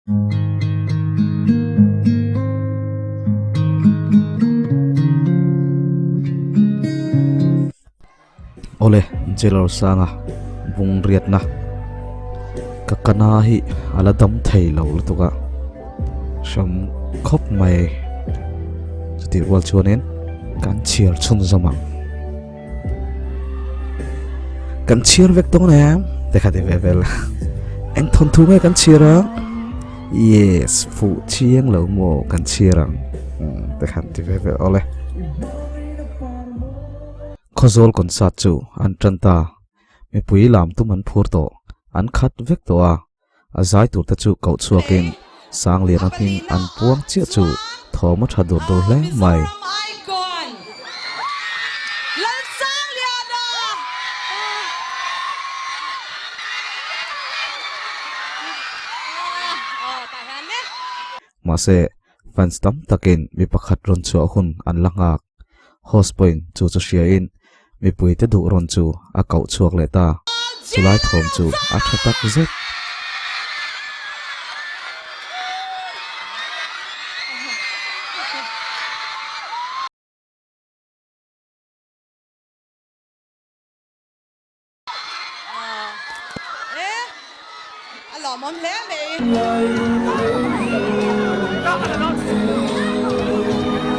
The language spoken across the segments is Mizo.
Awle Jelor Sanga bung riatna ka kana hi a la dam thei lo lutuk a hram khawp mai chutih rual chuanin kan chhiar chhunzawm ang. Kan chhiar vek dawn em te kha ti ve vel eng thawn thu nge kan chhiar ang yes fuh chiang lo maw kan chhiar ang te khan ti ve vel awle Khawzawl concert chu an tan ta mipui lam tum an phur tawh an khat vek tawh a a zai tur te chu koh chhuakin Sangliana hming an puang chiah chu thawm a tha dur dur hle mai. Mahse, fans tam takin mi pakhat rawn chhuah hun an la nghak. Host pawhin chu chu hriain mipuite duh rawn chu a koh chhuak leh ta. Chulai thawm chu a tha tak zet.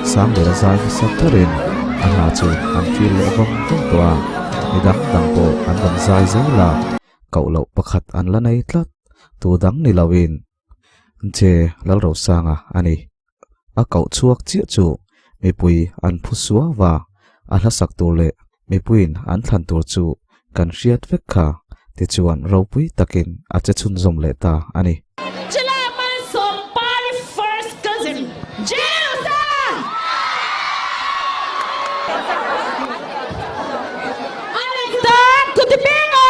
Sangliana zai hmasa berin a hna chu an feel leh vawng vawng tawh a, mi dang dang pawh an rawn zai zel a, koh loh pakhat an la nei tlat, tu dang ni loin Che Lalrosanga a ni. A koh chhuak chiah chu mipui an phu suau va, a hlasak tur leh mipuiin an thlan tur chu kan hriat vek kha, tichuan ropui takin a che chhunzawm leh ta a ni. Chila Malsawmpari first cousin Jerusa! Alexa Kutipenga!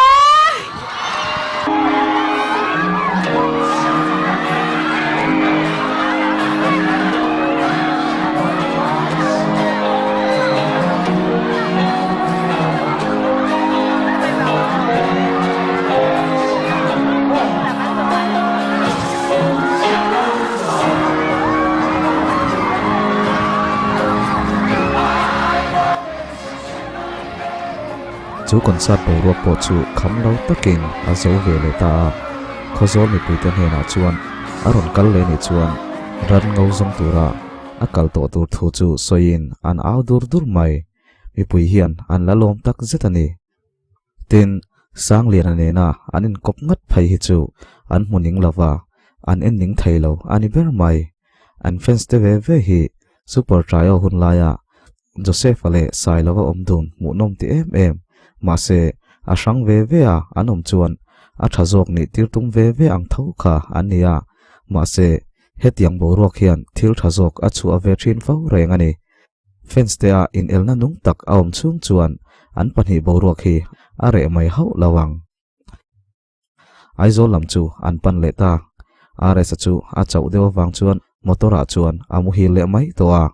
Chu concert boruak pawh chu kham lo takin a zo ve leh ta a, Khawzawl mipuite hnenah chuan a rawn kal leh nih chuan ran ngo zawng tura a kal tawh tur thu chu sawiin an au dur dur mai. Mipui hian an la lawm tak zet a ni. Tin, Sangliana nena an inkawp ngat phei hi chu an hmu ning lo va, an en ning thei lo a ni ber mai. An fans te ve ve hi Super Trio hun laia Joseph-a leh Sailova awm dun hmuhnawm ti em em, mahse a hrang ve ve a an awm chuan a tha zawk nih tir tum ve ve ang tho kha an ni a, mahse hetiang boruak hian thil tha zawk a chhuah ve thin fo reng a ni. Fans te a inelna nung tak a awm chhung chuan an pahnih boruak hi a reh mai hauh lo ang. Aizawl lam chu an pan leh ta. RS-a chu a chauh deuh avang chuan motor-ah chuan a muhil leh mai tawh a.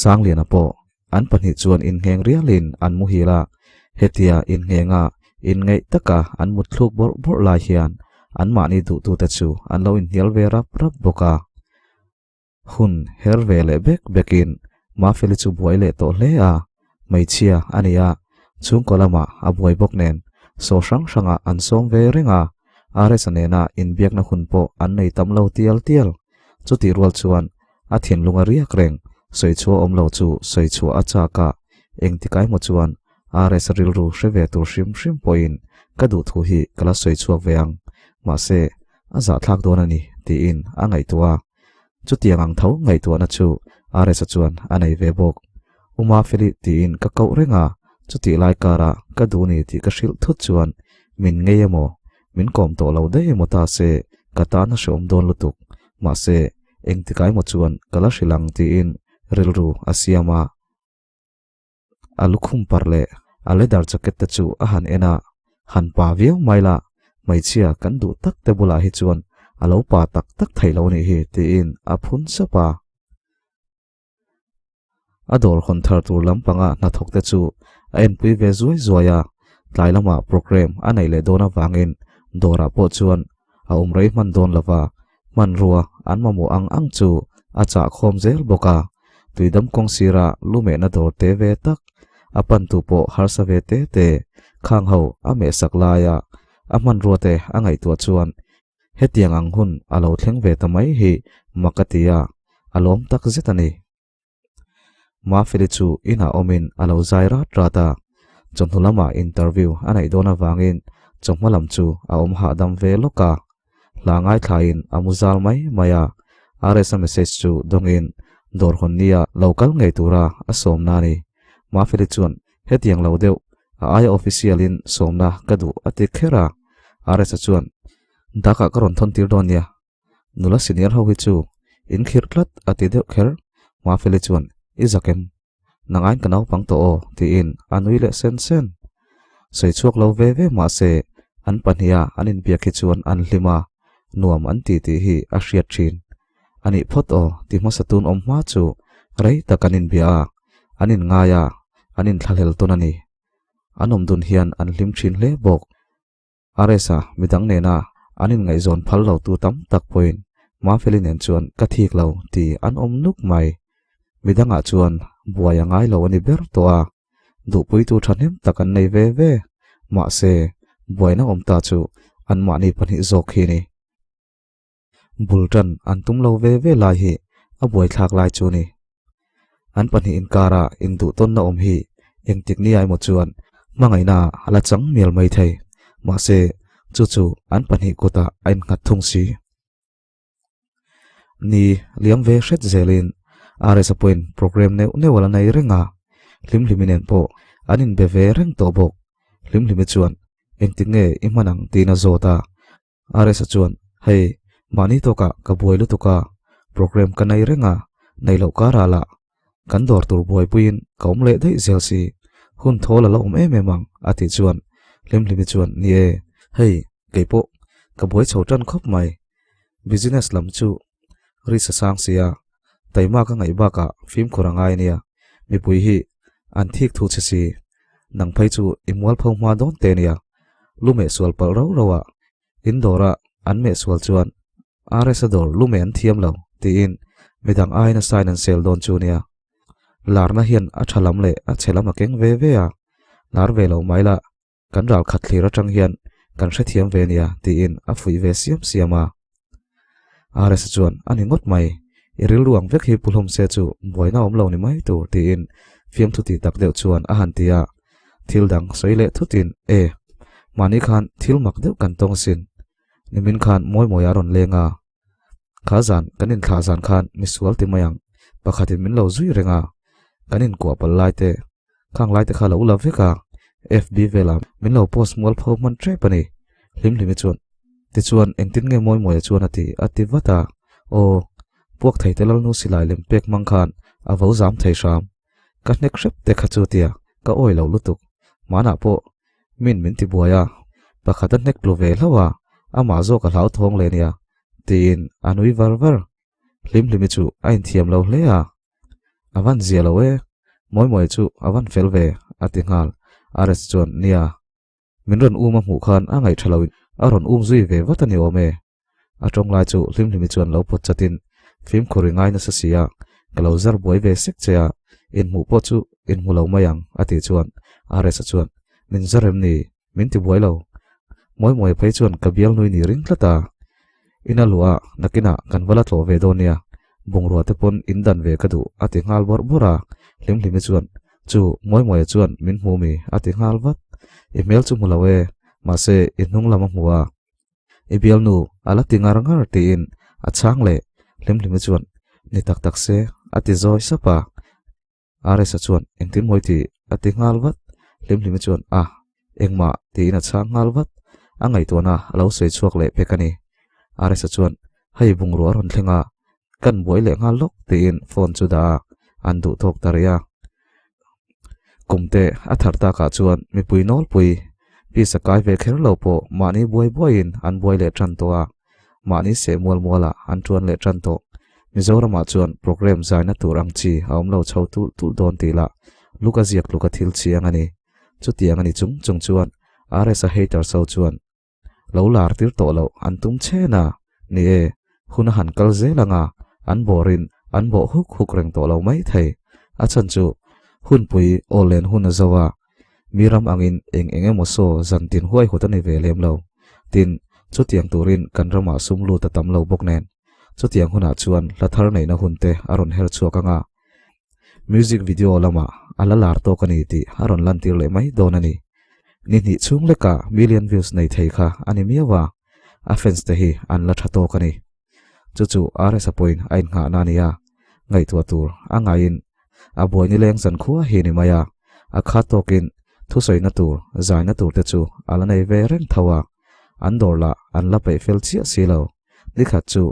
Sangliana pawh an pahnih chuan inngheng rialin an muhil a, hetia innghenga inngeih taka an mutthluk bawrh bawrh lai hian anmahni duhtute chu an lo inhnial ve rap rap bawk a. Hun her ve leh bek bekin Mafeli chu buai leh tawh hle a, hmeichhia a ni a, chhungkaw lamah a buai bawk nen saw hrang hrangah an sawm ve reng a, RS-a nena inbiakna hun pawh an nei tam lo tial tial. Chutih rual chuan a thinlung a riak reng, sawichhuah awm lo chu sawichhuah a chak a, engtikai maw chuan RS-a rilru hre ve tur hrim hrim pawhin ka duh thu hi ka la sawichhuak ve ang, mahse a zahthlak dawn a ni tiin a ngaihtuah a. Chutiang ang tho ngaihtuahna chu RS-a chuan a nei ve bawk. U Mafeli tiin ka koh reng a, chutih lai karah ka duh ni tih ka hrilh thut chuan min ngei emaw, min kawm tawh lo daih emaw ta se ka tan a hreawm dawn lutuk. Mahse, engtikah emaw chuan ka la hrilh ang tiin rilru a siam a. A lukhum par leh a leather jacket te chu a han en a, han pa viau mai la, hmeichhia kan duh tak te bulah hi chuan a lo pa tak tak thei lo nih hi tiin a phun sap a. A dawr hawn thar tur lampanga hnathawk te chu a enpui ve zuai zuai a, tlai lamah programme a neih leh dawn avangin dawrah pawh chuan a awm rei hman dawn lo va. Hmanrua an mamawh ang ang chu a chah khawm zel bawk a, tuidam kawng sira lu mehna dawr te ve tak, a pantu pawh harsa ve te te, khang ho a mehsak laia a hmanrua te a ngaihtuah chuan hetiang ang hun a lo thleng ve ta mai hi mak a ti a, a lawm tak zet a ni. Mafeli chu inah awmin a lo zai rat rat a, chawhnu lamah interview a neih dawn avangin chawhma lam chu a awm hahdam ve lawk a. Hla ngaithlain a mu zal mai mai a, RS-a message chu dawngin dawr hawn nia lo kal ngei tura a sawmna a ni. Mafeli chuan hetiang lo deuh a aia official-in sawmna ka duh a ti kher a, RS-a chuan Dakah ka rawn thawn tir dawn nia, Nula senior ho hi chu in khirh tlat a ti deuh kher. Mafeli chuan, I zak em? Nangain ka naupang tawh aw tiin a nui leh sen sen. Sawi chhuak lo ve ve mahse an pahniha an inbiak hi chuan an hlim a, nuam an ti tih hi a hriat thin. A nih phawt aw ti hmasa tun awm hma chu rei tak an inbia a, an inngai a, an inthlahlel tawn a ni. An awm dun hian an hlim thin hle bawk. RS-a midang nena an inngaihzawn phal lo tu tam tak pawhin Mafeli nen chuan ka thik lo ti an awm nuk mai. Midangah chuan buai a ngai lo a ni ber tawh a, duhpuitu thahnem tak an nei ve ve. Mahse, buaina awm ta chu anmahni pahnih zawk hi ni. Bul tan an tum lo ve ve lai hi a buaithlak lai chu ni. An pahnih inkara induhtawnna awm hi engtik ni emaw chuan hmangaihna a la chang mial mai thei. Mahse, chu chu an pahnih kutah a innghat thung si. Ni liam ve hret zelin RS-a pawhin program neuh neuh a la nei reng a, Hlimhlimi nen pawh an inbe ve reng tawh bawk. Hlimhlimi chuan engtik nge i hman ang tiin a zawt a. RS-a chuan, Hei, mahni tawkah ka buai lutuk a, program ka nei reng a, nei loh karah lah kan dawr tur buaipuiin ka awm leh daih zel si, hun thawl a la awm em em ang, a tih chuan Hlimhlimi chuan, Ni e, hei, kei pawh ka buai chho tan khawp mai, business lam chu ri sa sang sia, taima ka ngaih bakah fimkhur a ngai ania, mipui hi an thik thu che si, nang phei chu i mualpho hma dawn te ania, lu meh sual palh rau rau a, in dawra an meh sual chuan RS-a dawr lu meh an thiam lo tiin midang aiin a sign an sel dawn chu ania. Larna hian a tha lam leh a chhe lam a keng ve ve a, lar ve lo mai la kan ral khat thlir atang hian kan hrethiam ve nia tiin a fuih ve siam siam a. RS-a chuan a ni ngawt mai, i rilru ang vek hi pu hlawm se chu buaina awm lo ni mai tur tiin fiamthu ti tak deuh chuan a han ti a. Thil dang sawi leh thutin, E, mahni khan thil mak deuh kan tawng asin. Nimin khan mawi mawi a rawn leng a. Kha zan kan inthlah zan khan misual ti mai ang, pakhatin min lo zui reng a. Kan inkuah pal lai te, khang lai te kha lo la vek a, FB velah min lo post mual pho hman tep a ni. Hlimhlimi chuan, Tichuan engtin nge mawi mawia chuan a ti? a ti vat a. Aw, puak thei te lalnu silai lem pek hmang khan a vo zam thei hram. Ka hnek hrep te kha chu tia ka awi lo lutuk. Hmanah pawh min min ti buai a, pakhat a hnek tlu ve hlauh a, amah zawk a hlauthawng leh nia tiin a nui var var. Hlimhlimi chu a inthiam lo hle a, A van zia lo e, Mawimawi chu a van fel ve a ti nghal. RS chuan nia, min rawn um a hmuh khan a ngaih tha loin a rawn um zui ve vat a ni awm e. A tawng lai chu Hlimhlimi chuan lo pawt chatin, Fimkhur i ngai nasa si a, ka lo zar buai ve sek che a, inhmuh pawh chu inhmu lo mai ang, a tih chuan RS-a chuan, Min zar em ni? Min ti buai lo. Mawimawi phei chuan ka bial nui ni ring tlat a. Ina luah nakinah kan va la tlawh ve dawn nia, bungrua te pawn in dan ve ka duh, a ti nghal bawrh bawrh a. Hlimhlimi chuan, Chu, Mawimawi chuan min hmu mi? a ti nghal vat. I hmel chu hmu lo e, mahse i hnung lam a hmu a. I bialnu a la ti ngar ngar tiin a chhang leh Hlimhlimi chuan ni tak tak se a ti zawi sap a. RS-a chuan engtin mawi tih a ti nghal vat. Hlimhlimi chuan a, engmah tiin a chhang nghal vat. A ngaihtuahna a lo sawi chhuak leh pek a ni. RS-a chuan hei bungrua a rawn thleng a, kan buai leh nghal lawk tiin phone chu dah a, an duh tawk ta rih a. Kumte a thar takah chuan mipui nawlpui pisa kai ve kher lo pawh mahni buai buaiin an buai leh tan tawh a, mahni seh mual mualah an tuan leh tan tawh. Mizoramah chuan programme zaina tur ang chi a awm lo chho tulh tulh dawn tih lah luka ziak tluka thil chiang a ni. Chutiang a ni chung chung chuan RS-a haters ho chuan lo lar tir tawh loh an tum chhen a, ni e. Hun a han kal zel anga an bawrin an bawh huk huk reng tawh lo mai thei. A chhan chu hunpui aw len hun a zo a, mi ram angin eng eng emaw saw zan tin huai hut a ni ve lem lo. Tin, chutiang turin kan ramah sum lut a tam lo bawk nen. Chutiang hunah chuan hla thar neihna hun te a rawn her chhuak anga music video lamah a la lar tawk a ni tih a rawn lantir leh mai dawn a ni. Ni hnih chhung lekah million views nei thei kha a ni miau a, a fans te hi an la tha tawk a ni. Chu chu RS-a pawhin a innghahna a ni a, ngaihtuah tur a ngaiin a buai nileng zan khua hi a ni mai a, a khat tawkin thusawina tur, zaina tur te chu a la nei ve reng tho a, an dawr lah an la peih fel chiah si lo. Nikhat chu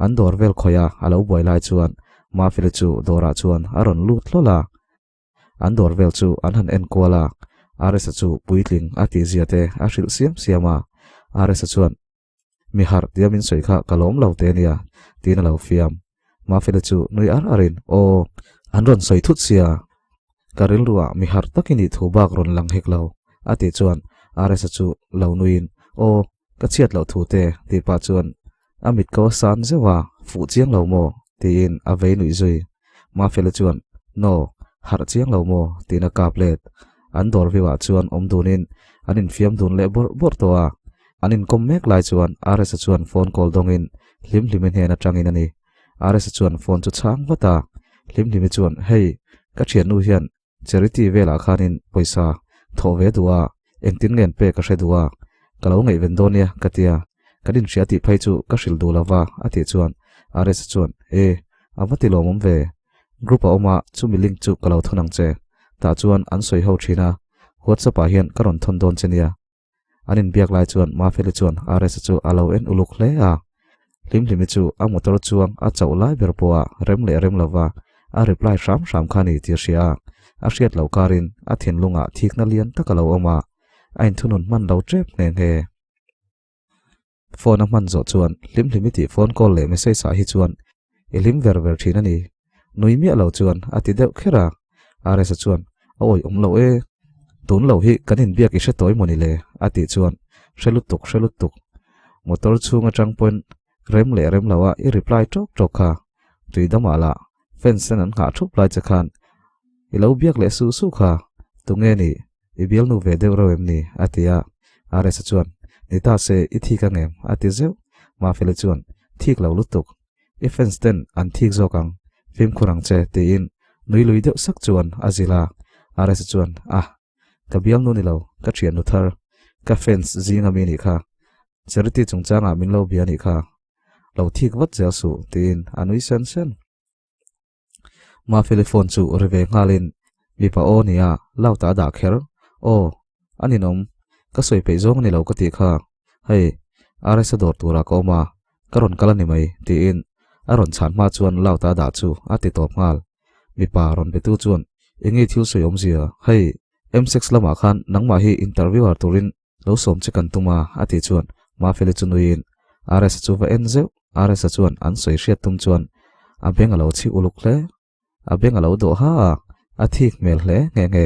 an dawr vel khawih a a lo buai lai chuan Mafeli chu dawrah chuan a rawn lut hlawl a, an dawr vel chu an han en kual a, RS-a chu puitling a tih zia te a hrilh siam siam a, RS-a chuan Mi harh tia min sawi kha ka lawm lo te ania tiin a lo fiam. Mafeli chu nui ar arin Aw, an rawn sawi thut sia, ka rilruah mi harh takin i thu bak rawn lang hek lo a tih chuan RS-a chu lo nuiin Aw, Ka chhiat loh thu te tih pah chuan a mit ko a san zeuh a, fuh chiang lo maw? tiin a vei nuih zui. Mafela chuan, No, harh chiang lo maw? tiin a kap let. An dawr view ah chuan awm dunin an infiam dun leh bawrh bawrh tawh a. An inkawm mek lai chuan RS-a chuan phone call dawngin Hlimhlimi hnen atangin a ni. RS-a chuan phone chu chhang vat a. Hlimhlimi chuan, Hei, ka thiannu hian Charity velah khanin pawisa thawh ve duh a, engtin nge an pek ka hre duh a, ka lo ngaihven dawn nia ka tia, kan inhria tih phei chu ka hrilh duh lova a tih chuan RS chuan E, a va ti lawmawm ve, group a awm a chumi link chu ka lo thawn ang che, tah chuan an sawi ho thin a, WhatsApp ah hian ka rawn thawn dawn che nia. An inbiak lai chuan Mafeli chuan RS-a chu a lo en uluk hle a. Hlimhlimi chu a motor chuang a chauh lai ber pawha rem leh rem lova a reply hram hram kha a ni tih a hria a. A hriat loh karin a thinlungah thikna lian tak a lo awm a, a inthunun hman lo tep nghe nghe. Phone a hman zawh chuan Hlimhlimi tih phone call leh message ah hi chuan i hlim ver ver thin a ni. Nui miah lo chuan a ti deuh kher a. RS-a chuan a awih awm lo e. Tun lo hi kan inbiak i hre tawi maw ni le? a tih chuan hre lutuk hre lutuk. Motor chhung atang pawhin rem leh rem lo a i reply tawk tawk kha. Tui damah lah fans ten an nghah thup lai che khan i lo biak leh suh suh kha. Tunge nih? I bialnu ve deuh reuh em ni? a ti a. RS-a chuan, Ni ta se, i thik ang em? a ti zeuh. Mafeli chuan, Thik lo lutuk. I fans ten an thik zawk ang. Fimkhur ang che, tiin nui lui deuh sak chuan a zilh a. RS-a chuan, Ah, ka bialnu ni lo, ka thiannu thar. Ka fans zinga mi nih kha. Charity chungchangah min lo bia nih kha. Lo thik vat zel suh, tiin a nui sen sen. Mafeli phone chu ri ve nghalin mipa aw nia loud ah a dah kher. Aw, a ninawm. Ka sawi peih zawng a ni lo ka tih kha. Hei, RS-a dawr turah ka awm a, ka rawn kal a ni mai, tiin a rawn chhan hma chuan loud ah a dah chu a ti tawp nghal. Mipa rawn betu chuan, Enge thil sawi awmzia? Hei, M6 lamah khan nangmah hi interviewer turin Lo sawm che kan tum a, a tih chuan Mafeli chu nuiin RS-a chu va en zeuh. RS-a chuan an sawi hriat tum chuan a beng a lo chhi uluk hle. A beng a lo dawh ha a, a thik hmel hle nghe nghe.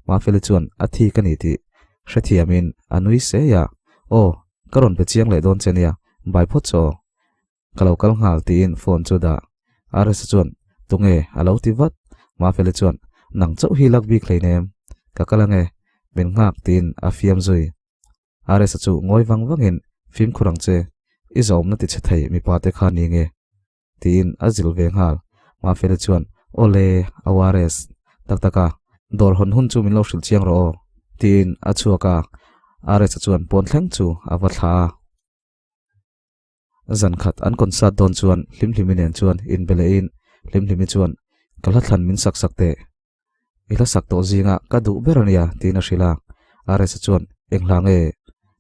Mafeli chuan a thik a ni tih hrethiamin a nui sei a, Aw, ka rawn be chiang leh dawn che nia, bai phawt chaw. Ka lo kal nghal tiin phone chu dah. RS-a chuan, Tunge? a lo ti vat. Mafeli chuan, Nang chauh hi lak bik hleinem. Ka kal ange. Min nghak tiin a fiam zui. RS-a chu ngawi vang vangin, Fimkhur ang che. I zawmna ti chhe thei mipa te kha ni nge? tiin a zilh ve nghal. Mafeli chuan, Awle, au RS. Tak tak a, dawr hawn hun chu min lo hrilh chiang rawh aw. Tiin a chhuak a. RS-a chuan pawn thleng chu a va thla a. Zan khat an concert dawn chuan Hlimhlimi nen chuan inbe lehin Hlimhlimi chuan ka hla thlan min sak sak teh. I hla sak tawh zinga ka duh ber ania tiin a hrilh a. RS-a chuan eng hla nge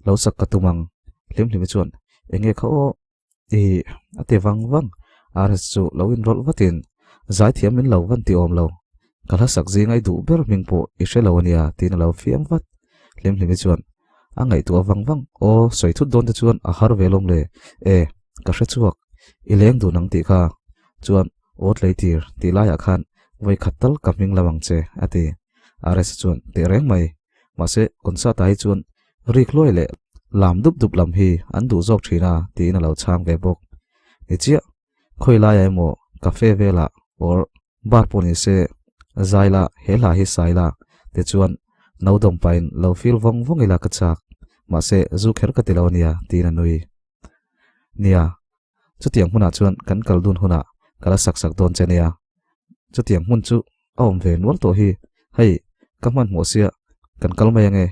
lo sak ka tum ang. Hlimhlimi chuan eng nge kha aw i a ti vang vang. RS chu lo inrawlh vatin zaithiam min lo van ti awm lo. Ka hla sak zinga i duh ber hming pawh i hre lo ania tiin a lo fiam vat. Hlimhlimi chuan A ngaihtuah vang vang, Aw, sawi thut dawn te chuan a har ve lawm le. E, ka hre chhuak. I leng dun ang tih kha. Chuan, Aw tleitir, tih laiah khan vawi khat tal ka hming lam ang che, a ti. RS chuan, Teh reng mai. Mahse, concert ah hi chuan rik hluai leh lam dup dup lam hi an duh zawk thin a, tiin a lo chhang ve bawk. Ni chiah, khawi laiah emaw cafe velah or bar pawh ni se zai la, he hla hi sai la tichuan no dawm pahin lo feel vawng vawng ila ka chak, mahse zu kher ka ti lo ania tiin a nui. Nia, chutiang hmunah chuan kan kal dun hunah ka la sak sak dawn che nia. Chutiang hmun chu a awm ve nual tawh hi, hei ka hmanhmawh sia kan kal mai ange,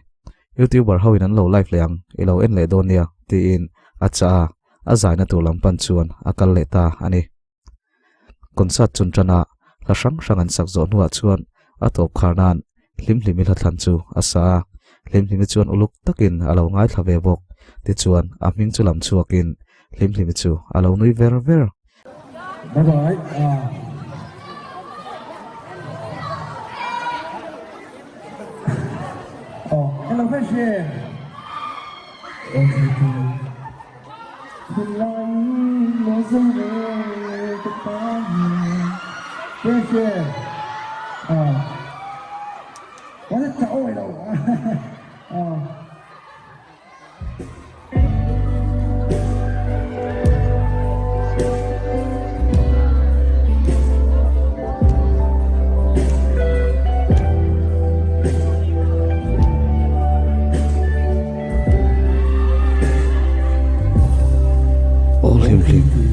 youtuber ho in an lo live leh ang i lo en leh dawn nia tiin a chah a, a zaina tur lam pan chuan a kal leh ta a ni. Concert chun tana hla hrang hrang an sak zawh hnuah chuan a tawp khar nan Hlimhlimi hlathlan chu a sa a, Hlimhlimi chuan uluk takin a lo ngaithla ve bawk, tichuan a hming chu lam chhuakin Hlimhlimi chu a lo nui ver ver. Bye bye. Ah. Oh, hello fashion. Okay. Aw hlim hlim.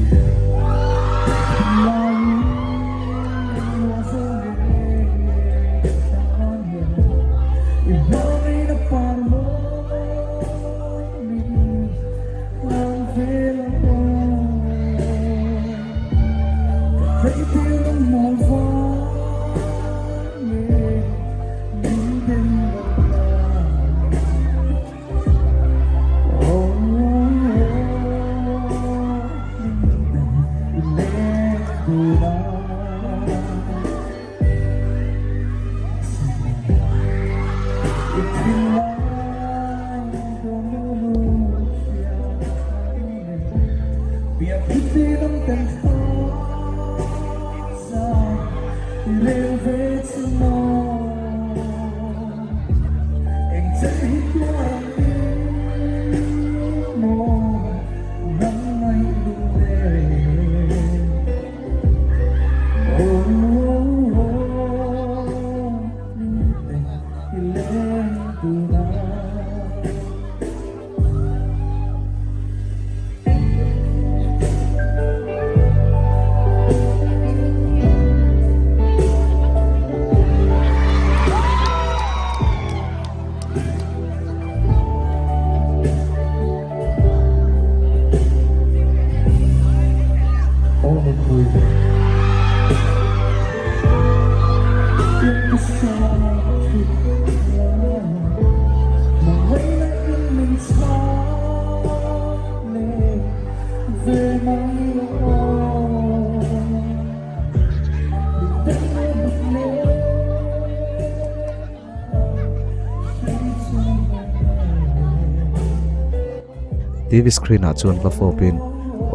TV screen ah chuan va fawp in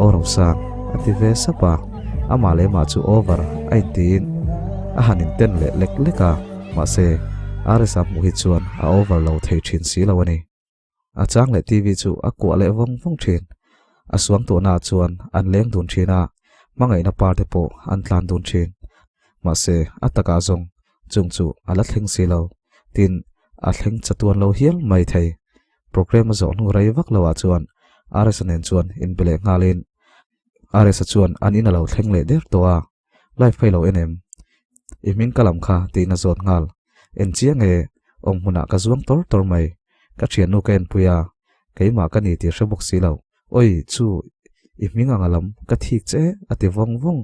aw Rosang a ti ve sap a, amah leh mah chu over a intiin a han inten leh lek lek a, mahse RSa hmuh hi chuan a over lo thei thin si lo a ni. A chang leh TV chu a kuah leh vawng vawng thin. A suang tuahnaah chuan an leng dun thin a, hmangaihna par te pawh an tlan dun thin. Mahse, a takah zawng chung chu a la thleng si lo. Tin, a thleng chatuan lo hial mai thei. Programme a zawh hnu rei vak loah chuan RSa nen chuan inbe leh nghalin RSa chuan an in a lo thleng leh der tawh a. Live phei lo en em? I hming ka lam kha tiin a zawt nghal. En chiang e, awm hmunah ka zuang tawr tawr mai. Ka thiannu ka enpui a, keimah ka ni tih hre bawk si lo. Oi, chu, i hming anga lam ka thik che a ti vawng vawng.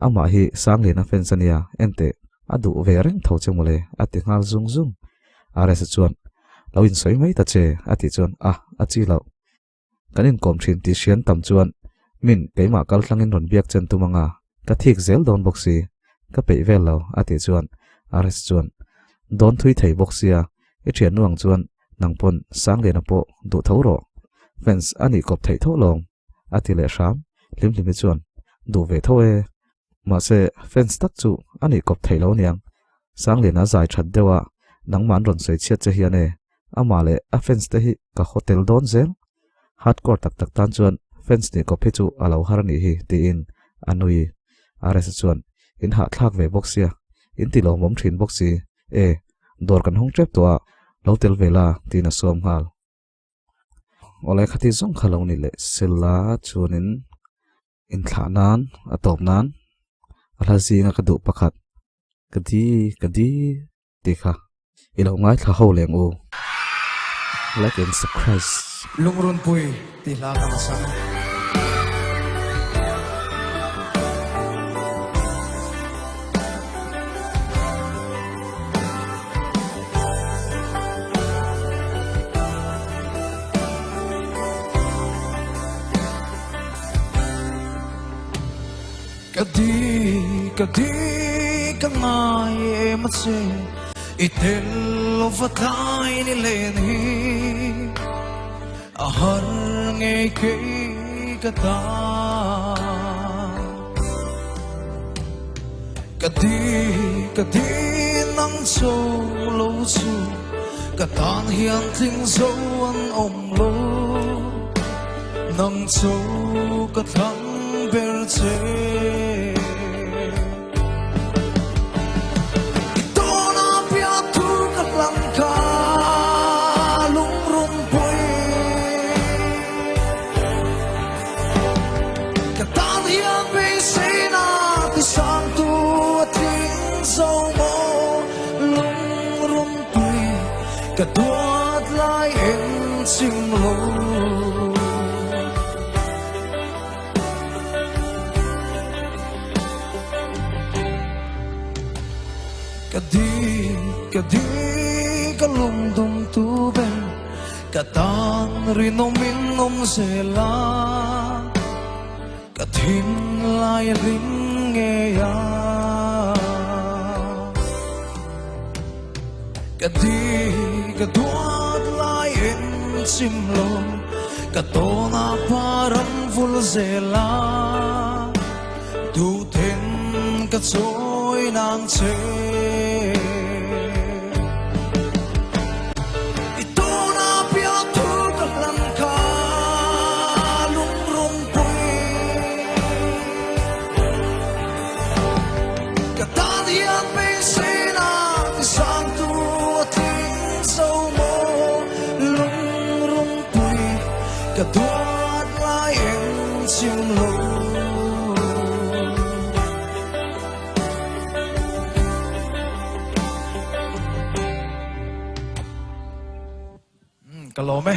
Amah hi Sangliana fans a nia, enteh, a duh ve reng tho che mawle a ti nghal zung zung. RS-a chuan, Lo insawi mai ta che a tih chuan, A, a chi loh. Kan inkawm thin tih hrian tam chuan min keimah kal tlangin rawn biak chen tum anga ka thik zel dawn bawk si, ka peih vel lo a tih chuan RS chuan dawn thui thei bawk sia i thiannu ang chuan nang pawn Sangliana pawh duh tho rawh, fans a nih kawp theih tho lawng a ti leh hram, Hlimhlimi chuan duh ve tho e, mahse fans tak chu a nih kawp theih lo aniang, Sangliana zai that deuh a nangmah an rawn sawi chhiat che hian e Amah leh a fans te hi ka haw tel dawn zel. Hardcore tak tak tan chuan Fans nih kawp hi chu a lo har a nih hi, tiin a nui. RS-a chuan, In hahthlak ve bawk sia, in ti lawmawm thin bawk si, e, dawr kan hawng tep tawh a, lo tel ve la, tiin a sawm nghal. Awle khati zawng kha lo ni leh sela chuanin inthlah nan a tawp nan a hla zinga ka duh pakhat ka di ka di tih kha i lo ngaithla ho leng u. Like and subscribe. Lungrunpui tih hla kan sang. Ka di ka di ka ngai em a che i tel lo va tlai ni len hi a har ngei kei ka ta. Ka di ka di nang cho lo chu ka tan hian tling zo an awm lo nang cho ka thlang ber che. I tawna piah thu ka hlang kha lungrun pui Ka tan hian beiseina ti sang tu a tling zo maw lungrunpui ka duat lai eng chim lo. Ka di ka di ka lungdum tu ber Ka tan rinawmin awm zel a, ka thinlai a hlim ngei a. Ka di ka duat lai en chim lo, ka tawnah par an vul zel a, duhten ka chawi nang che. I tuna piah thu ka hlan kha lungrunpui ka tan hian beiseina ti sang tu a tling zo maw lungrunpui ka duat lai eng chim lo. Ka lawm e.